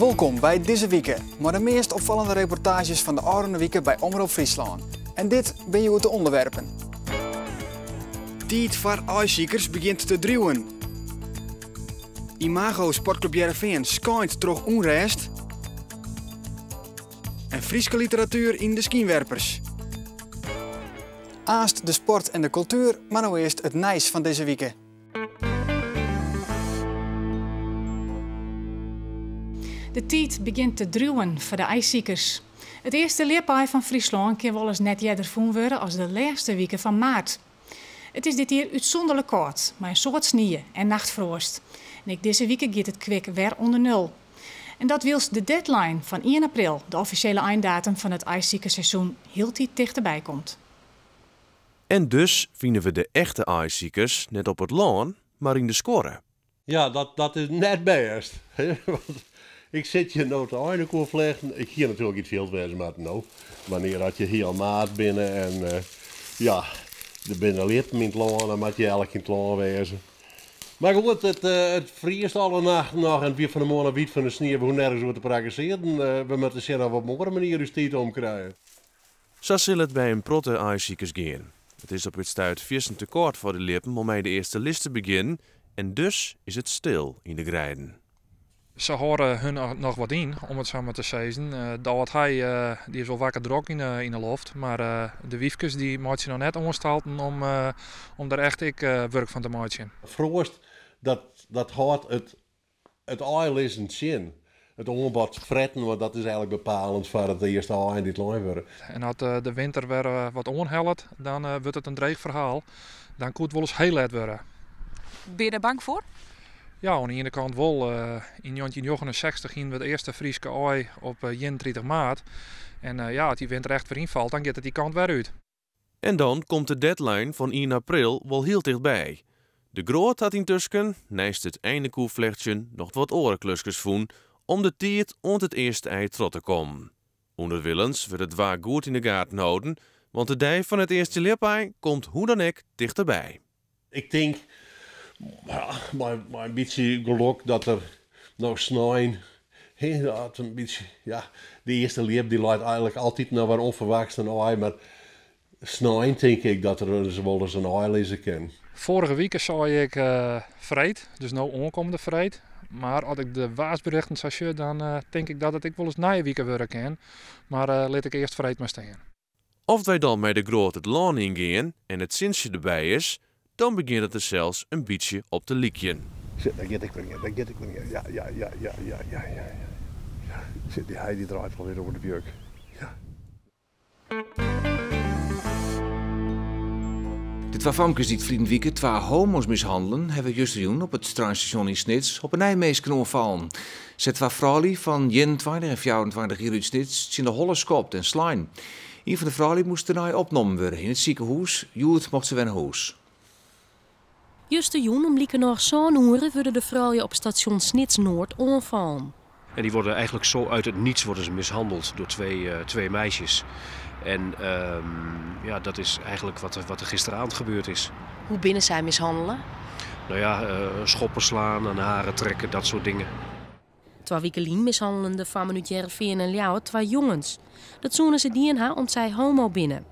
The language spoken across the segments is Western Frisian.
Wolkom by Dizze Wike, mei de meast opfallende reportaazjes fan de ôfrûne wike by Omrop Fryslân. En dit binne hjoed de ûnderwerpen. Tiid foar aaisikers begjint te driuwen. Imago Sportklup Hearrenfean skeint troch ûnrêst. En Fryske literatuer yn de skynwerpers. Aanst de sport en de kultuer, mar no earst it nijs fan dizze wike. De tiid begjint te driuwen foar de aaisikers. It earste ljipaai fan Fryslân kin wolris net earder fûn wurde as de lêste wike fan maart. It is dit jier útsûnderlik kâld, mei in soad snie en nachtfroast. En ek dizze wike giet it kwik wer ûnder nul. En dat wylst de deadline fan ien april, de offisjele eindatum fan it aaisikerseizoen, hieltyd tichterby komt. En dus fine we de echte aaisikers net op it lân, mar yn de skuorre. Ja, dat, dat is net bêst. Want ik sit hjir no te einekoerflechten. Ik hie natuerlik yn it fjild wêze moatten no. Wannear as je hiel maart binne en eh, ja, der binne ljippen yn it lân, dan moat je elk yn it lân wêze. Mar goed, it, eh, it friest alle nachten noch en it wie fan 'e moarn al wyt fan de snie. We hoege nergens oer te prakkesearjen. Eh, we moatte sjen of we op in oare manier ús tiid omkrije. Sa sil it by in protte aaisykers gean. It is op it stuit fierstente kâld foar de ljippen om mei de earste lis te begjinnen en dus is it stil yn de greiden. Se hâlde hun noch wat yn, om it sa mar te sizzen. De âld hei dy is wol wakker drok yn de loft, mar de wyfkes dy meitsje noch net oanstalten om, om der echt ek wurk fan te meitsjen. Froast, dat, dat hâldt it, it aailizzen tsjin. It oanbod fretten, want dat is eigenlik bepalend foar it earste aaien dy't lein wurde. En as de winter wer wat oanhellet, dan wurdt it in dreech ferhaal. Dan koe it wolris hiel let wurde. Binne je dêr bang foar? Ja, oan de iene kant wol. Yn 1969 hiene we it earste Fryske aai op 31 maart. En ja, as dy winter echt wer ynfalt, dan giet it dy kant wer út. En dan komt de deadline fan ien april wol hiel tichtby. De Groot hat yntusken, neist it einekoerflechtsjen, noch wat oare kluskes fûn om de tiid oant it earste ei troch te kommen. Underwilens wurdt it waar goed yn de gaten holden, want de dei fan it earste ljipaai komt hoe dan ek tichterby. Ik tink, ja, mei, mei in bytsje gelok dat der no snein, hè, dat in bytsje, ja, de earste ljip dy leit eigenlik altyd noch wer ûnferwachts in aai, mar snein tink ik dat der ris wolris in aai lizze kin. Foarige wike sei ik freed, dus no oankommende freed. Mar as ik de waarsberichten sa sjoch, dan tink ik dat it ek wolris nije wike wurde kin. Mar lit ik earst freed mar stean. Oft wy dan mei De Groot it lân yngean en it sintsje derby is, dan begjint it der sels in bytsje op te lykjen. Sit, dêr giet ek wer ien, dêr giet ek wer ien. Ja, ja, ja, ja, ja, ja, ja, ja. Sit, dy hei dy draait wol wer oer de wjuk. Ja. De twa famkes dy't ferline wike twa homo's mishannelen, hawwe justerjûn op it treinstasjon yn Snits op 'e nij minsken oanfallen. Se twa froulju fan 21 en 24 jier út Snits tsjin de holle skopt en slein. Ien fan de froulju moast dêrnei opnommen wurde yn it sikehûs. Hjoed mocht se wer nei hûs. Justerjûn om likernôch sân oere wurde de froulju op stasjon Snits Noard oanfallen. En die worden eigenlijk zo uit het niets worden ze mishandeld door twee meisjes. En ja, dat is eigenlijk wat er gisteravond gebeurd is. Hoe binne sy mishannele? Nou ja, schoppen slaan, aan de haren trekken, dat soort dingen. Twa wiken lyn mishannelen de fammen út Hearrenfean en Ljouwert twa jongens. Dat soene se dien ha om't sy homo binne.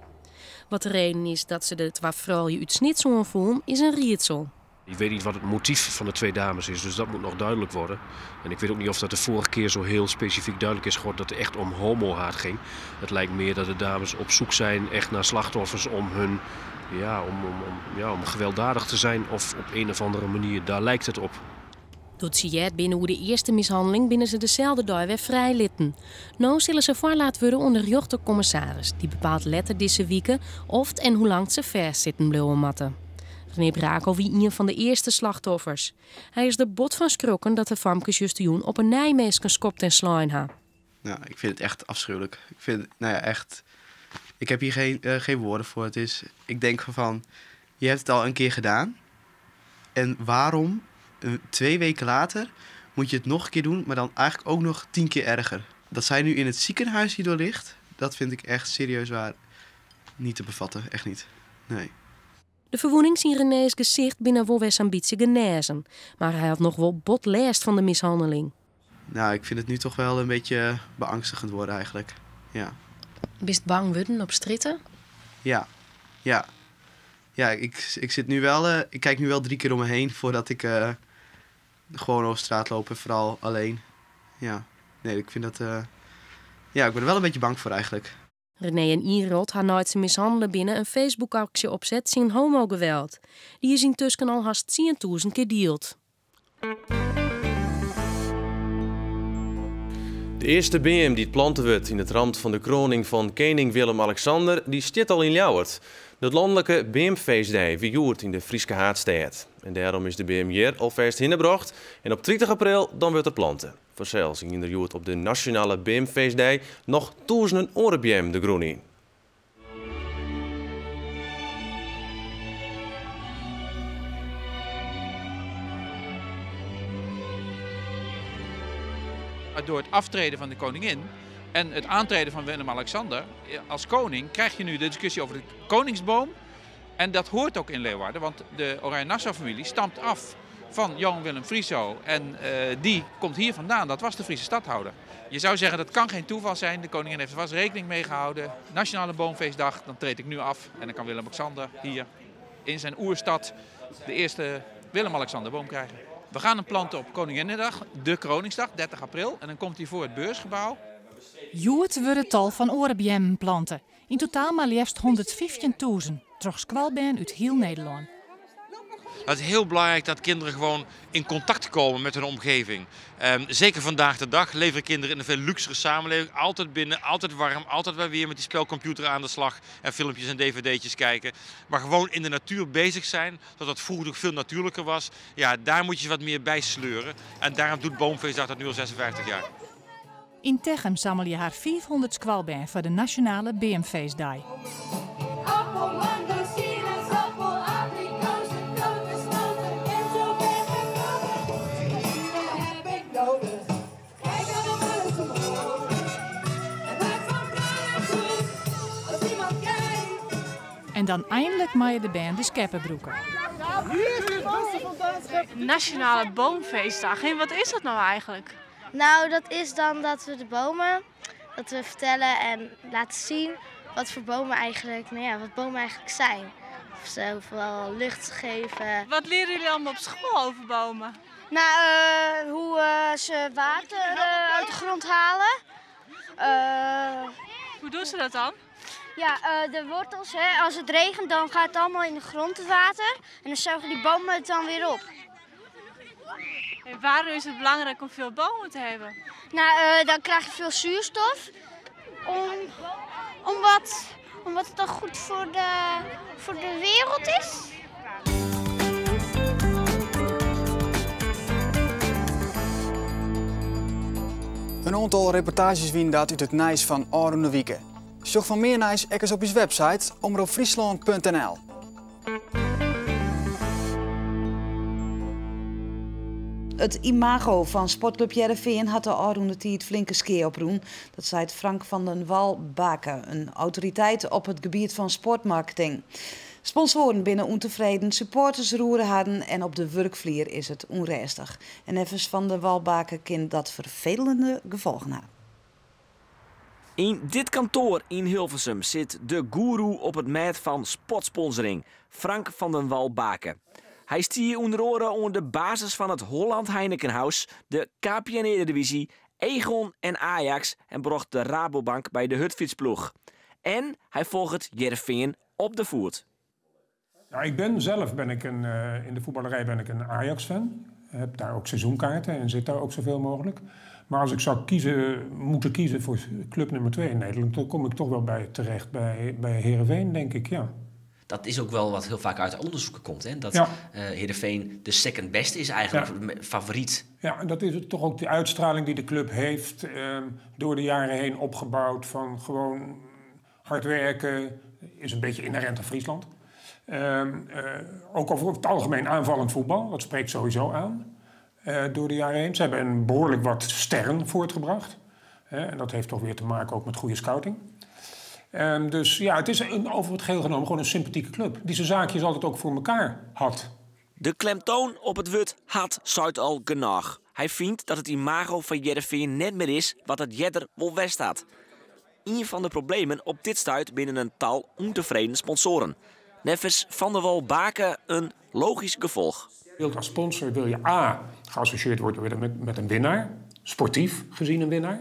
Wat de reden is dat se de twa froulju út Snits oanfoelen, is in riedsel. Ik weet niet wat het motief van de twee dames is, dus dat moet nog duidelijk worden. En ik weet ook niet of dat de vorige keer zo heel specifiek duidelijk is geworden dat het echt om homohaat ging. Het lijkt meer dat de dames op zoek zijn echt naar slachtoffers om hun, ja, om, ja, om gewelddadig te zijn of op een of andere manier. Daar lijkt het op. Doe't se heard binne oer de earste mishanneling, binne se deselde dei wer frijlitten. No sille se foarlaat wurde oan de rjochterkommissaris. Dy bepaalt letter dizze wike oft en hoe lang't se fêstsitten bliuwe moatte. René Brakel wie ien fan de earste slachtoffers. Hy is der bot fan skrokken dat de famkes justerjûn op 'e nij minsken skopt en slein ha. Nou, ik vind het echt afschuwelijk. Ik vind, nou ja, echt. Ik heb hier geen woorden voor. Het is, ik denk van, je hebt het al een keer gedaan. En waarom, 2 weken later, moet je het nog een keer doen, maar dan eigenlijk ook nog 10 keer erger. Dat zij nu in het ziekenhuis hierdoor ligt, dat vind ik echt serieus waar niet te bevatten. Echt niet. Nee. De ferwûnings yn René's gesicht binne wol wer sa'n bytsje genêzen. Mar hy hat noch wol bot lêst fan de mishanneling. Nou, ik vind het nu toch wel een beetje beangstigend worden eigenlijk. Ja. Bist bang wurden op strjitte? Ja, ja. Ja, ik, ik zit nu wel, ik kijk nu wel drie keer om me heen voordat ik gewoon over straat loop en vooral alleen. Ja, nee, ik vind dat, ja, ik ben er wel een beetje bang voor eigenlijk. René en Irod ha nei't se mishannele binne in Facebook-aksje opset tsjin homogeweld. Dy is yntusken al hast 10.000 kear dield. De earste beam dy't plante wurdt yn it ramt fan de kroaning fan kening Willem-Alexander, dy stiet al yn Ljouwert. De lanlike beamfeestdei wie hjoed yn de Fryske haadstêd. En dêrom is de beam hjir alfêst hinne brocht en op 30 april dan wurdt er plante. Fansels gyngen der hjoed op de nasjonale beamfeestdei noch tûzenen oare beammen de grûn yn. Door het aftreden van de koningin en het aantreden van Willem-Alexander als koning krijg je nu de discussie over de koningsboom. En dat hoort ook in Leeuwarden, want de Oranje-Nassau-familie stamt af van Johan Willem Friso. En die komt hier vandaan, dat was de Friese stadhouder. Je zou zeggen dat kan geen toeval zijn, de koningin heeft er vast rekening mee gehouden. Nationale Boomfeestdag, dan treed ik nu af en dan kan Willem-Alexander hier in zijn oerstad de eerste Willem-Alexander-boom krijgen. We gaan hem planten op Koninginnedag, de Kroningsdag, 30 april. En dan komt hij voor het beursgebouw. Hjoed wurde tal fan oare beammen plante. Yn totaal mar leafst 115.000, troch skoalbern út hiel Nederlân. Het is heel belangrijk dat kinderen gewoon in contact komen met hun omgeving. Zeker vandaag de dag leven kinderen in een veel luxere samenleving. Altijd binnen, altijd warm, altijd maar weer met die spelcomputer aan de slag en filmpjes en dvd'tjes kijken. Maar gewoon in de natuur bezig zijn, zoals dat vroeger nog veel natuurlijker was. Ja, daar moet je wat meer bij sleuren. En daarom doet Boomfeestdag dat nu al 56 jaar. Yn Techum sammelje har 500 skoalbern foar de nasjonale beamfeestdei. Appel, mango, sinaasappel, abrikozen, kokosnoten en zo ver gekomen. heb ik nodig. Kijk naar de buiten omhoog. En maak van blauw groen als iemand kijkt. En dan einlik meie de bern de skeppe brûke. Nationale Boomfeestdag. En wat is dat nou eigenlijk? Nou, dat is dan dat we de bomen, dat we vertellen en laten zien wat voor bomen eigenlijk, nou ja, wat bomen eigenlijk zijn. Of ze overal lucht geven. Wat leren jullie allemaal op school over bomen? Hoe ze water uit de grond halen. Hoe doen ze dat dan? Ja, de wortels, hè. Als het regent dan gaat het allemaal in de grond het water. En dan zuigen die bomen het dan weer op. En waarom is het belangrijk om veel bomen te hebben? Dan krijg je veel zuurstof. Omdat het dan goed voor de wereld is. In oantal reportaazjes wiene dat út it nijs fan ôfrûne wike. Sjoch foar mear nijs ek ris op ús website omropfryslân punt N L. It imago fan sportklup Hearrenfean hat de ôfrûne tiid flinke skea oprûn. Dat seit Frank van den Wal Bake, in autoriteit op it gebiet fan sportmarketing. Sponsoaren binne ûntefreden, supporters roere harren en op de wurkflier is it ûnrêstich. En neffens Van den Wal Bake kin dat ferfelende gefolgen ha. Yn dit kantoar yn Hilversum sit de goeroe op it mêd fan sportsponsoring, Frank van den Wal Bake. Hy stie ûnder oare oan de basis fan it Holland Heinekenhuis, de KPN Eredivisie, Aegon en Ajax en brocht de Rabobank by de hurdfytsploech. En hy folget Hearrenfean op de foet. Nou, ik ben zelf ben ik een in de voetballerij ben ik een Ajax-fan. Heb daar ook seizoenkaarten en zit daar ook zoveel mogelijk. Maar als ik zou moeten kiezen voor club nummer 2 in Nederland, dan kom ik toch wel terecht bij Heerenveen, denk ik, ja. Dat is ook wel wat heel vaak uit onderzoeken komt, hè? Dat Heerenveen de second best is eigenlijk, de favoriet. Ja, en dat is het toch ook de uitstraling die de club heeft door de jaren heen opgebouwd van gewoon hard werken, is een beetje inherent aan Friesland. Ook over het algemeen aanvallend voetbal, dat spreekt sowieso aan door de jaren heen. Ze hebben een behoorlijk wat sterren voortgebracht. Hè, en dat heeft toch weer te maken ook met goede scouting. Dus het is over het geheel genomen gewoon een sympathieke club. Die zijn zaakjes altijd ook voor elkaar had. De klemtoon op it wurd hat seit al genôch. Hy fynt dat it imago fan Hearrenfean net mear is wat it earder wol west hat. Ien fan de problemen op dit stuit binne in tal ûntefreden sponsoaren. Neffens Van der Wal Bake in logysk gefolch. Wilt als sponsor wil je A, geassocieerd worden met een winnaar, sportief gezien een winnaar.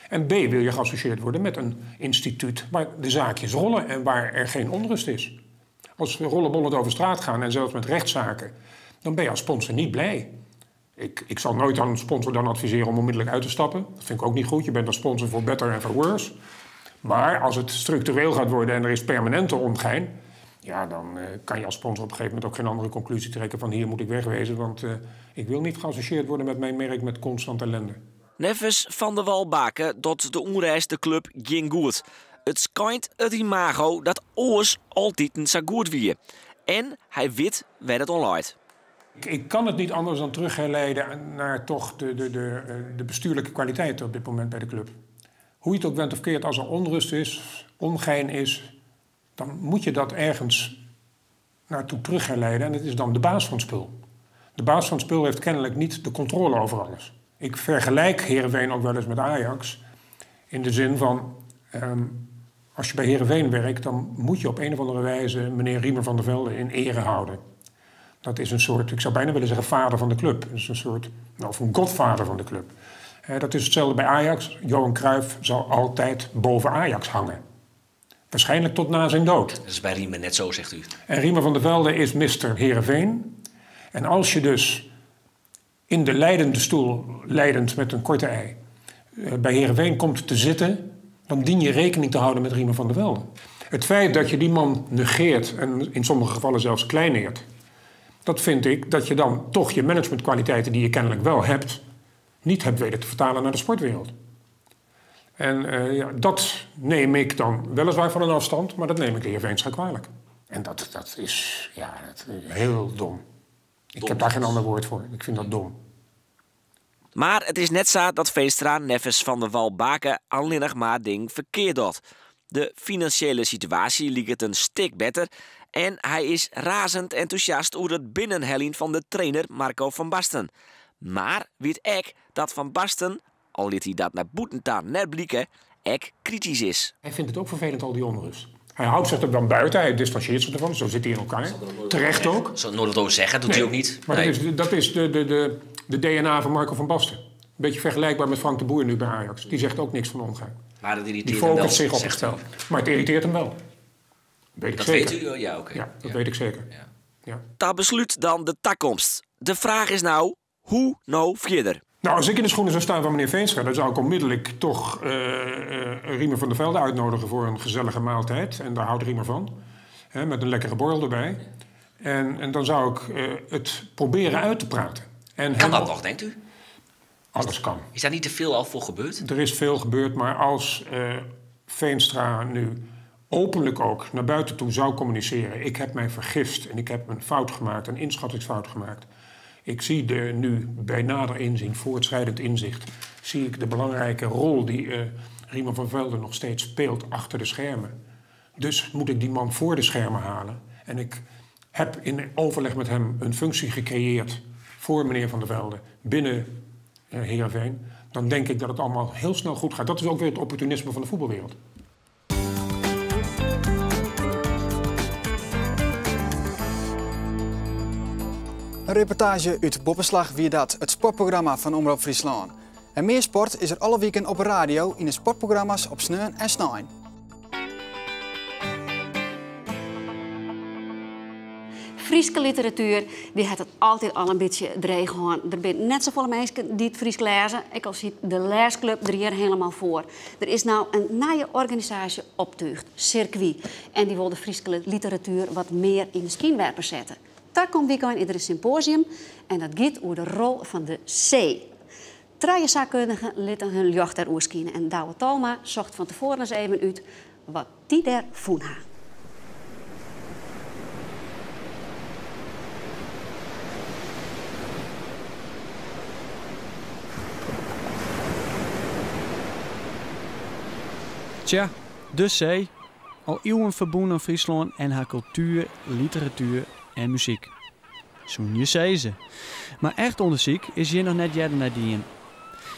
En B, wil je geassocieerd worden met een instituut waar de zaakjes rollen en waar er geen onrust is. Als rollenbollend over straat gaan en zelfs met rechtszaken, dan ben je als sponsor niet blij. Ik zal nooit aan een sponsor dan adviseren om onmiddellijk uit te stappen. Dat vind ik ook niet goed. Je bent als sponsor voor better en voor worse. Maar als het structureel gaat worden en er is permanente ongein, dan kan je als sponsor op een gegeven moment ook geen andere conclusie trekken van hier moet ik wegwezen, want ik wil niet geassocieerd worden met mijn merk met constant ellende. Neffens Van der Wal Bake docht de ûnrêst de klup gjin goed. It skeint it imago dat oars altiten sa goed wie. En hy wit wêr't it oan leit. Ik kan het niet anders dan terugherleiden naar toch de bestuurlijke kwaliteit op dit moment bij de club. Hoe je het ook went of keert, als er onrust is, ongein is, dan moet je dat ergens naartoe terugherleiden. En het is dan de baas van het spul. De baas van het spul heeft kennelijk niet de controle over alles. Ik vergelijk Heerenveen ook wel eens met Ajax. In de zin van, als je bij Heerenveen werkt, dan moet je op een of andere wijze meneer Riemer van der Velde in ere houden. Dat is een soort, ik zou bijna willen zeggen, vader van de club. Dat is een soort, nou, of een godvader van de club. Dat is hetzelfde bij Ajax. Johan Cruijff zal altijd boven Ajax hangen. Waarschijnlijk tot na zijn dood. Dat is bij Riemer net zo, zegt u. En Riemer van der Velde is mister Heerenveen. En als je dus in de leidende stoel, leidend met een korte ei, bij Heerenveen komt te zitten, dan dien je rekening te houden met Riemer van der Velde. Het feit dat je die man negeert en in sommige gevallen zelfs kleineert, dat vind ik dat je dan toch je managementkwaliteiten die je kennelijk wel hebt, niet hebt weten te vertalen naar de sportwereld. En dat neem ik dan weliswaar van een afstand, maar dat neem ik de heer Veenstra kwalijk. En dat is, ja, dat is heel dom. Ik Dom. heb daar geen ander woord voor. Ik vind dat dom. Maar het is net zo dat Veenstra neffens Van der Wal Bake allinnich maar ding verkeerd doet. De financiële situatie liep het een stik beter en hij is razend enthousiast over het binnenhelling van de trainer Marco van Basten. Maar weet ik dat Van Basten, al liet hij dat naar Boetentaan net blikken, ek kritisch is. Hij vindt het ook vervelend, al die onrust. Hij houdt zich er dan buiten, hij distancieert zich ervan, zo zit hij in elkaar. Zal er nooit Terecht over ook. zeggen. Zal nooit wat over zeggen, doet hij Nee, ook niet. Maar dat Nee. is de DNA van Marco van Basten. Een beetje vergelijkbaar met Frank de Boer nu bij Ajax. Die zegt ook niks van omgang. Maar dat irriteert Die hem wel, focust zich op het zegt spel. hij. Maar het irriteert hem wel. Weet ik Dat zeker. weet u? Ja, oké. Ja, dat Ja. weet ik zeker. Ja. Ja. Dat besluit dan de toekomst. De vraag is nou, hoe nou verder? Als ik in de schoenen zou staan van meneer Veenstra, dan zou ik onmiddellijk toch Riemer van der Velde uitnodigen voor een gezellige maaltijd. En daar houdt Riemer van. Hè, met een lekkere borrel erbij. En dan zou ik het proberen uit te praten. En Kan hem dat nog, denkt u? Alles kan. Is daar niet te veel al voor gebeurd? Er is veel gebeurd, maar als Veenstra nu openlijk ook naar buiten toe zou communiceren, ik heb mij vergist en ik heb een fout gemaakt, een inschattingsfout gemaakt. Ik zie de nu bij nader inzien, voortschrijdend inzicht, zie ik de belangrijke rol die Riemer van Velde nog steeds speelt achter de schermen. Dus moet ik die man voor de schermen halen. En ik heb in overleg met hem een functie gecreëerd voor meneer Van der Velde binnen Heerenveen. Dan denk ik dat het allemaal heel snel goed gaat. Dat is ook weer het opportunisme van de voetbalwereld. Een reportage uit Boppeslach wie dat, het sportprogramma van Omrop Fryslân. En meer sport is er alle weekend op de radio in de sportprogramma's op Sneun en Snein. Frieske literatuur, die had het altijd al een beetje dreig gehad. Er zijn net zoveel mensen die het Fries lezen. Ik al zie de leesclub er hier helemaal voor. Er is nou een nieuwe organisatie optuigd, Circuit. En die wil de Frieske literatuur wat meer in de schijnwerper zetten. Daar komt weekend in een symposium en dat gaat over de rol van de C. Trije zaakkundigen lieten hun jocht daar oerskienen en Douwe Talma zocht van tevoren eens even uit wat die daar voen ha. Tja, de zee. Al eeuwen verbonden aan Friesland en haar cultuur, literatuur en muziek. Soene je sizze. Mar echt ûndersyk is hjir noch net earder nei dien.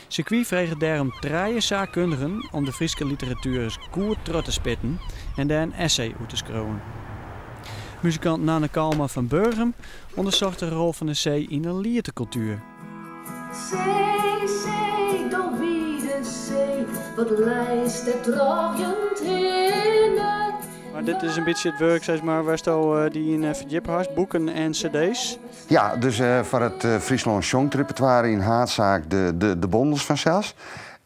Sirkwy freget dêrom trije saakkundigen om de Fryske literatuer ris goed troch te spitten en dêr in essay oer te skriuwen. Muzikant Nanne Kalma fan Burgum ûndersocht de rol fan de see yn de lietekultuer. See, see, do wide see, wat leist dêr drôgjend hinne? Mar dit is in bytsje it wurk sis mar, wêr'tsto dy yn ferdjippe hast, boeken en cd's? Ja, dus foar it Fryslân Sjongt repertoire yn haadsaak de bondels fansels.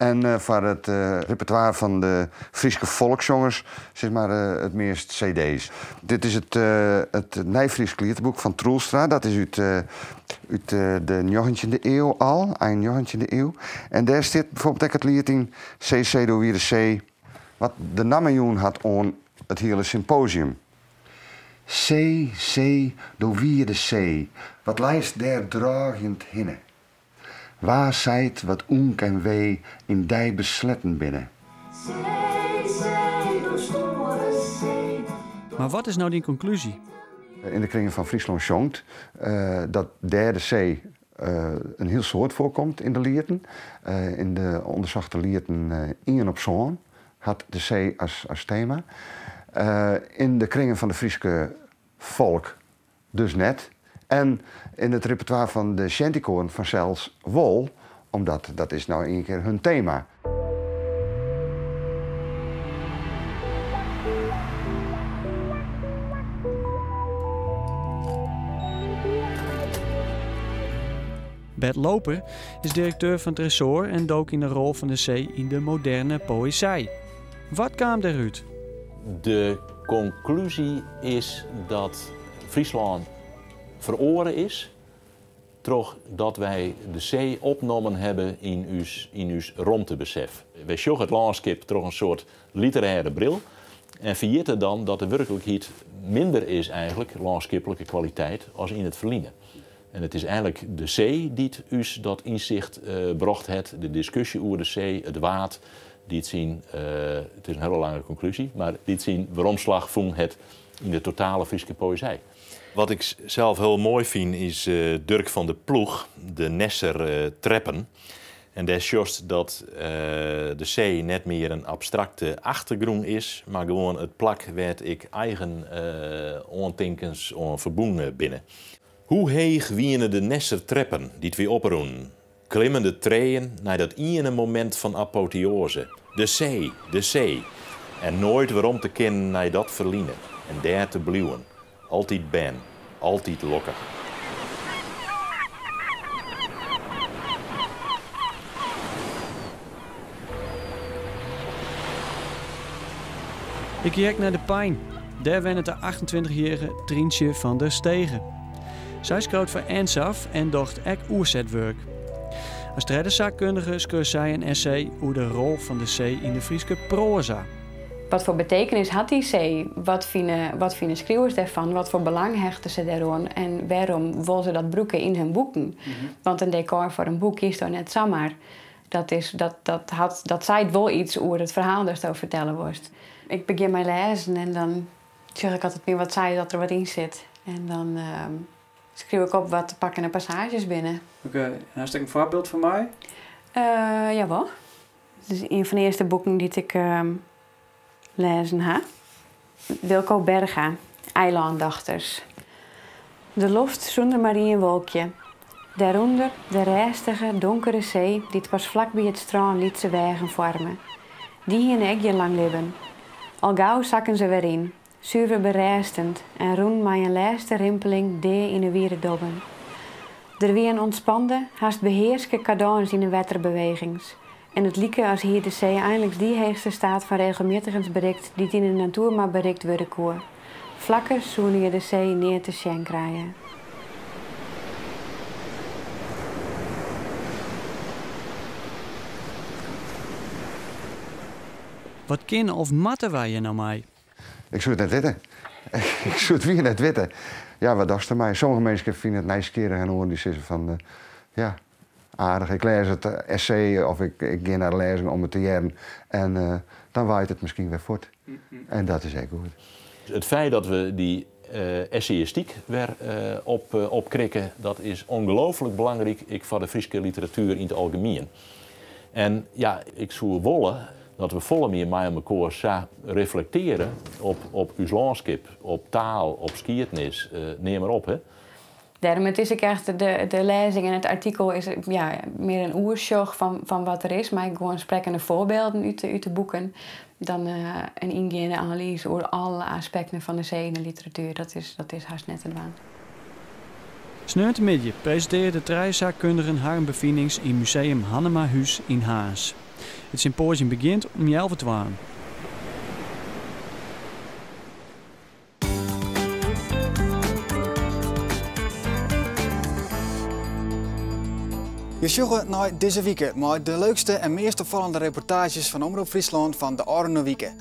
En foar it repertoire fan de Fryske folkssjongers sis mar it meast cd's. Dit is it it Nijfrysk Lieteboek fan Troelstra. Dat is út út de njoggentjinde ieu al, ein njoggentjinde ieu. En dêr stiet bijvoorbeeld ek it liet yn See, see, do wide see, wat de namme jûn hat oan it hiele symposium. See, see, do wide see, wat leist dêr drôgjend hinne? Wa seit wat ûnk en wee yn dy besletten binne? See, see, do stoere see. Mar wat is no dyn konklúzje? Yn de kringen fan Fryslân sjongt dat dêr de see in hiel soad foarkomt yn de lieten. Yn de ûndersochte lieten ien op sân hat de see as tema. Yn de kringen fan de Fryske folk dus net. En yn it repertoire fan de shantykoaren fansels wol, omdat dat is no ien kear hun tema. Bert Looper is direkteur fan Tresoar en dook yn de rol fan de see yn de moderne poëzij. Wat kaam dêrút? De konklúzje is dat Fryslân feroare is trochdat wy de see opnommen hawwe yn ús, yn ús romtebesef. Wy sjogge it lânskip troch in soart literêre bril en ferjitte dan dat de wurklikheid minder is eigentlik, lânskiplike kwaliteit, as yn it ferline. En it is eigentlik de see dy't ús dat ynsicht brocht hat, de diskusje oer de see, it Waad, dy't syn, it is in hiele lange konklúzje, mar dy't syn weromslach fûn hat yn de totale Fryske poëzij. Wat ik sels hiel moai fyn is Durk van der Ploeg, de Nesser Treppen. En dêr sjochst dat de see net mear in abstrakte achtergrûn is, mar gewoan it plak wêr't ek eigen oantinkens oan ferbûn binne. Hoe heech wiene de Nesser Treppen dy't wy oprûnen, klimmende treeën nei dat iene momint fan apoteoaze, de see, de see, en noait werom te kinnen nei dat ferline en dêr te bliuwen, altyd bern, altyd lokkich. Ik gie ek nei De Pein. Dêr wennet de 28-jierrige Tryntsje van der Stege. Sy skriuwt foar Ensafh en docht ek oersetwurk. As tredde saakkundige skreau sy in essay oer de rol fan de see yn de Fryske proaza. Wat foar betekenis hat dy see? Wat fine, wat fine skriuwers dêrfan? Wat foar belang hechte se dêroan? En wêrom wolle se dat brûke yn hun boeken? Want in dekôr foar in boek kiest net samar. Dat, is, dat, dat, hat, dat seit wol iets oer it ferhaal datsto fertelle wolst. Ik begjin mei lêzen en dan sjoch ik altyd my wat sei dat der wat yn sit. En dan skriuw ik op wat de pakkende passaazjes binne. Oké, en hast ek in foarbyld foar my? Uh, jawol. Dit is ien fan de earste boeken dy't ik lêzen ha. Wilco Berga, Eilândochters. De loft sûnder mar ien wolkje. Dêrûnder de rêstige, donkere see dy't pas flak by it strân lytse weagen foarme. Dy hiene ek gjin lang libben. Al gau sakken se wer yn, suver berêstend en rûnen mei in lêste rimpeling dea yn 'e wiere dobben. Der wie in ûntspande, hast behearske kadâns yn 'e wetterbewegings en it like as hie de see einliks dy heechste staat fan regelmjittigens berikt dy't yn 'e natoer mar berikt wurde koe. Flakker soene je de see nea te sjen krije. Wat kinne of moatte wy hjir no mei? Ik soe it net witte. Ik soe it wier net witte. Ja, wat dochst dermei? Sommige minsken fine it nijsgjirrich en oaren dy sizze fan, ja, aardich, ik lês it essay of ik gean nei de lêzing om it te hearren en dan waait it miskien wer fuort. En dat is ek goed. It feit dat we dy essayistyk wer opkrikke, dat is ongelooflik belangryk ek foar de Fryske literatuer yn it algemien. En ja, ik soe wolle dat we folle mear mei elkoar sa reflektearje op ús lânskip, op taal, op skiednis, neam mar op. Hè. Dêrom, it is ek echt, de lêzing en it artikel is ja, mear in oersjoch fan wat der is, mei gewoan sprekkende foarbylden út de boeken, dan in yngeande analyze oer alle aspekten fan de see yn de literatuer. Dat is hast net te dwaan. Sneontemiddei presintearje de trije saakkundigen harren befinings yn Museum Hannemahûs yn Harns. It sympoasium begjint om healwei twaen. Je sjogge nei dizze wike mei de leukste en meast opfallende reportaazjes fan Omrop Fryslân fan de ôfrûne wike.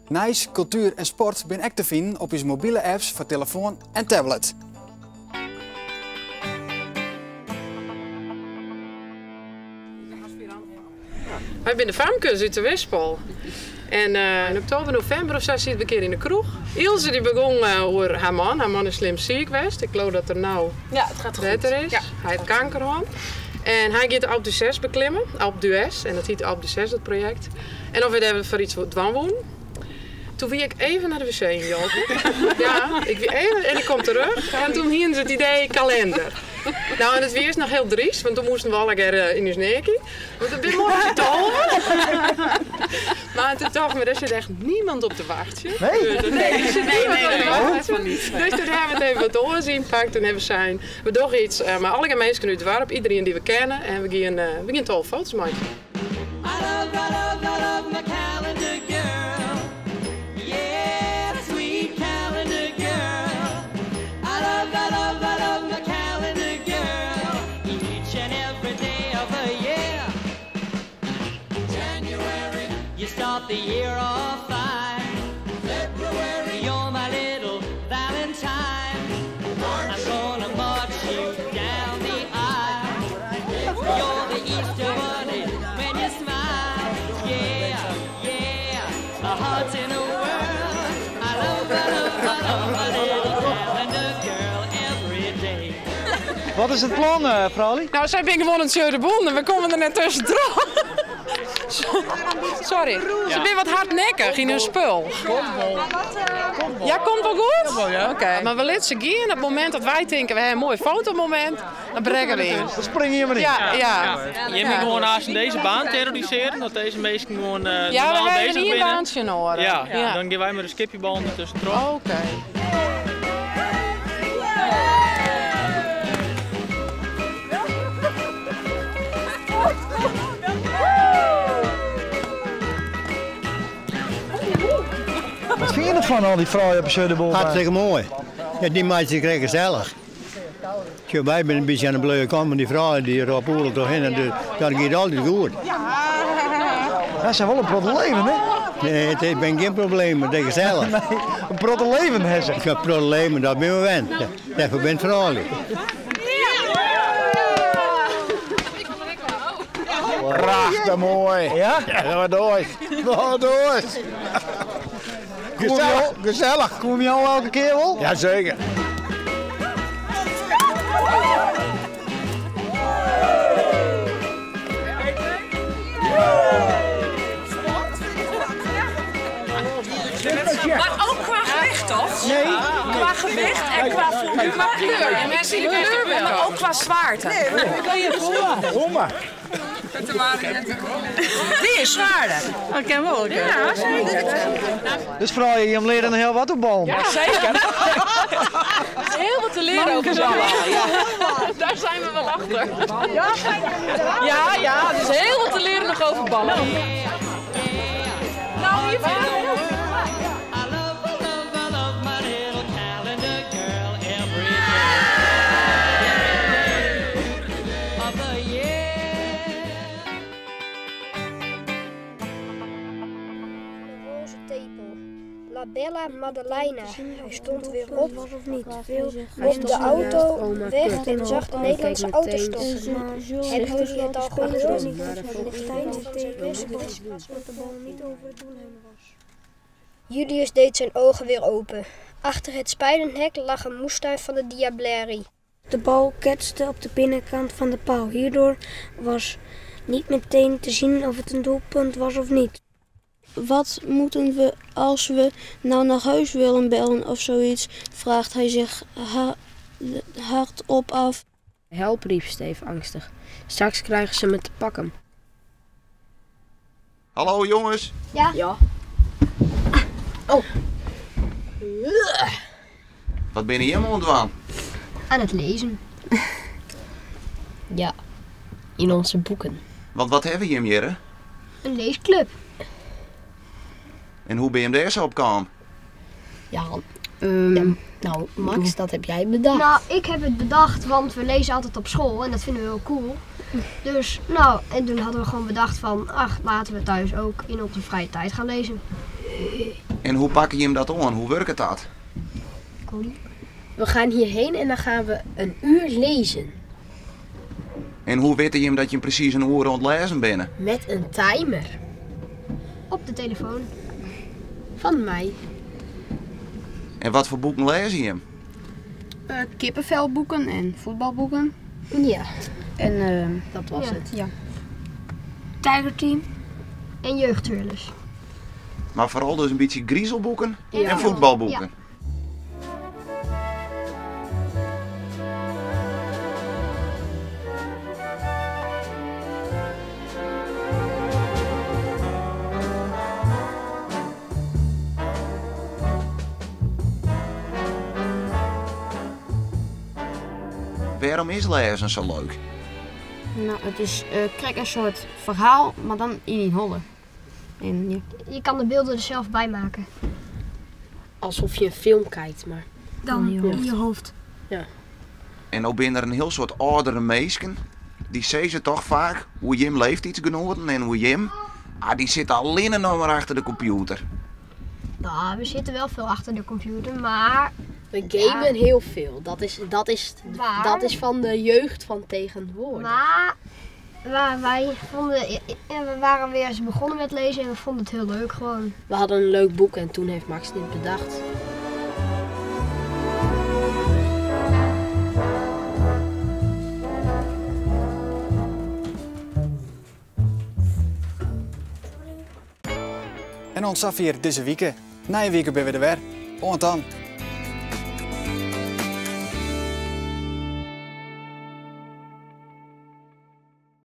Nijs, kultuer en sport binne ek te finen op ús mobile apps foar telefoan en tablet. Wy binne de famkes út Terwispel. En yn oktober, novimber of sa sieten we in kear yn de kroech. Ilse dy begûn oer har man. Har man is slim siik west. Ik leau dat er no Ja, it giet goed. better is. Ja. Hy hat kanker hân. En hy giet de Alpe d'HuZes beklimmen. Alpe d'HuZes. En dat hjit Alpe d'HuZes, dat projekt. En oft wy dêr foar iets dwaan woenen. Toen wie ik even nei de wc yn Joke. Ja, ik wie even en ik kom terug. En toen hienen se it idee kalinder. Nou, en it wie earst noch hiel dryst, want toen moasten we allegear yn ús neakie. Want it binne moai syn 12. Mar toen tochten we, dêr sit echt niemand op te wachtsjen. Nee? Dus, nee, der sit Nee, niemand nee, op te nee, wachtsjen. dat niet. Dus toen hawwe we it even wat oars ynpakt. Toen hawwe we sein, we dogge iets mei allegear minsken út it doarp, iderien dy't we kenne. En we gean 12 foto's meitsjen. I love, I love, I love my calendar girl. Yeah, sweet calendar girl. I love, I love, I love my calendar girl. Each and every day of the year. January, you start the year off fine. February, you're my little Valentine. I'm gonna march you down the aisle. You're the Easter bunny when you smile. Yeah, yeah, my heart's in a whirl. I love, I love, I love my little calendar girl every day. Wat is it plan, Frali? Nou, sy binne gewoan oan it seuren en we komme der net tuskentroch. Sorry. Se binne wat hardnekkich yn hun spul. Komt wol. Ja, komt wol goed? Jawel, ja. Oké. Mar we litte se gean. Op it momint dat wy tinke, we hawwe in moai fotomomint, dan brekke we yn. Dan springe je mar yn. Ja. Je moet gewoon aansens dizze baan terrorisearje, dat dizze minsken gewoan Ja, we normaal hawwe beuzich ien binne. baantsje nedich. Ja, Ja. dan gean wy mei de skipjeballen der tuskentroch. Oké. Wat fine je derfan, al dy froulju op de boel? Hartstikke moai. Ja, dy meitsje it krekt gesellich. Sjoch, wy binne in bytsje oan de bleuwe kant, mar dy froulju dy roppe oeral trochhinne, dus dat giet altyd goed. Dat zijn wol in protte leven, hè? Nee, it binne gjin problemen, it is gesellich. Nee, in protte leven hawwe se. In protte leven, dat binne we wend. Dêrfoar binne it froulju. Prachtich moai. Ja? Ja, wat oars. Wat oars. Gesellich, gesellich. Komme je al elke kear wol? Jaseker. Maar ook qua gewicht, toch? Nee. Qua gewicht en qua volume. Qua kleur. En mensen die kleur willen. Maar ook qua zwaarte. Kom maar. Die is zwaarder. Dat ken wel. Ja, zeker. Dus froulju, je leert een hiel wat op ballen. Ja, zeker. Er is heel wat te leren over ballen. Ja. Daar zijn we wel achter. Ja, er is heel wat te leren nog over ballen. Nou, hier vind ik het heel I love, I love, I love my little calendar girl every day. Every day of the year. Roze tepel. La Bella Madeleine. Hij stond weer op, op de auto weg en zag de Nederlandse auto stoppen. Hebben jullie het al gehoord? In het eind van zijn persconferentie dat de bal niet over het doel heen was. Julius deed zijn ogen weer open. Achter het spijlenhek lag een moestuin van de diablerie. De bal ketste op de binnenkant van de paal. Hierdoor was niet meteen te zien of het een doelpunt was of niet. Wat moeten we als we nou naar huis willen bellen of zoiets? Vraagt hij zich hardop af. Help, riep Steve angstig. Straks krijgen ze me te pakken. Hallo jongens. Ja? Ja. Oh. Wat ben je helemaal aan het Aan het lezen. Ja, in onze boeken. Want wat hebben je hem hier? Een leesclub. En hoe ben je hem daar zo op kwam? Ja, ja, nou Max, dat heb jij bedacht. Nou, ik heb het bedacht, want we lezen altijd op school en dat vinden we heel cool. Dus, nou, en toen hadden we gewoon bedacht van, ach, laten we thuis ook in onze vrije tijd gaan lezen. En hoe pak je hem dat aan? Hoe werkt dat? We gaan hierheen en dan gaan we een uur lezen. En hoe weet je hem dat je hem precies een uur aan het lezen bent? Met een timer. Op de telefoon. Van mij. En wat voor boeken lees je hem? Kippenvelboeken en voetbalboeken. Ja. En dat was Ja. het. Ja. Tigerteam. En jeugdthrillers. Maar vooral dus een beetje griezelboeken Ja. en voetbalboeken. Ja. Waarom is lezen zo leuk? Nou, het is krijg een soort verhaal, maar dan in die holle. En, ja. Je kan de beelden er zelf bij maken. Alsof je een film kijkt, maar... Dan in je hoofd. Ja. En nou ben er een heel soort oudere meesken. Die zeggen ze toch vaak hoe Jim leeft iets genoten en hoe Jim, ah, die zit alleen nog maar achter de computer. Nou, we zitten wel veel achter de computer, maar... We gamen heel veel. Waar? Dat is van de jeugd van tegenwoordig. Maar waar wij vonden, ja, we waren weer eens begonnen met lezen en we vonden het heel leuk gewoon. We hadden een leuk boek en toen heeft Max dit bedacht. En ons af hier deze week. Nije wike binne we der wer. Oant dan.